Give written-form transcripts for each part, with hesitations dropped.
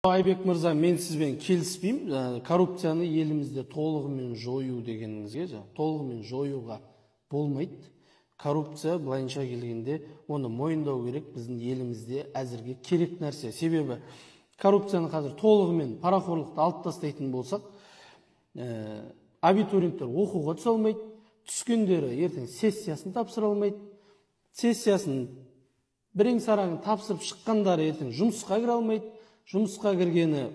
Айбек мырза, мен сізбен келіспеймін. Коррупцияны елімізде толығымен жою дегеніңізге, толығымен жоюға болмайды. Коррупция былайынша келгенде оны мойындау керек, біздің елімізде әзірге керек нәрсе. Себебі коррупцияны қазір толығымен, парақорлықты алып тастайтын болсақ, абитуриенттер оқуға түсе алмайды, түскендері ертең сессиясын тапсыра алмайды, сессиясын бірең сараңын тапсырып шыққандары ертең жұмысқа кіре алмайды, жұмысқа кіргені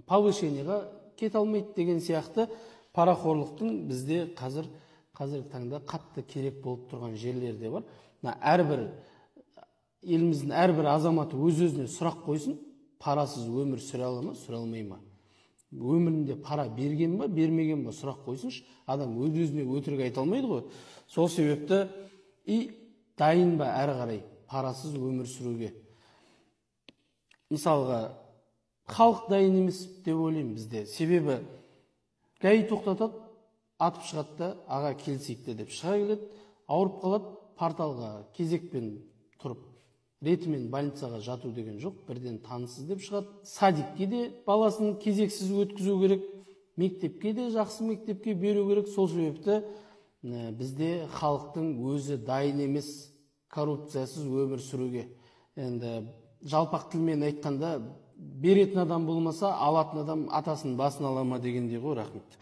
повышениеға кете алмайды деген сияқты. Парақорлықтың бізде қазіргі таңда қатты керек болып тұрған жерлері де бар. Мына әрбір еліміздің әрбір азаматы өз-өзіне сұрақ қойсын, парасыз өмір сүре ала ма, сүре алмай ма? Өмірінде пара берген ба, бермеген ба, сұрақ қойсыншы. Адам өз-өзіне өтірік айта алмайды ғой. Сол себепті и дайын ба әрі қарай парасыз өмір сүруге? Мысалға, халық дайын емес деп ойлаймын бізде. Себебі ГАИ тоқтатады, атып шығады да, аға келісейік те деп шыға келеді, ауырып қалады, порталға кезекпен тұрып, ретімен больницаға жату деген жоқ, бірден танысыз деп шығады. Садикке де баласын кезексіз өткізу керек, мектепке де жақсы мектепке беру керек. Сол себепті бізде халықтың өзі дайын емес коррупциясыз өмір сүруге. Енді жалпақ тілмен айтқанда, беретін адам болмаса, алатын адам атасының басын ала ма дегендей ғой. Рахмет.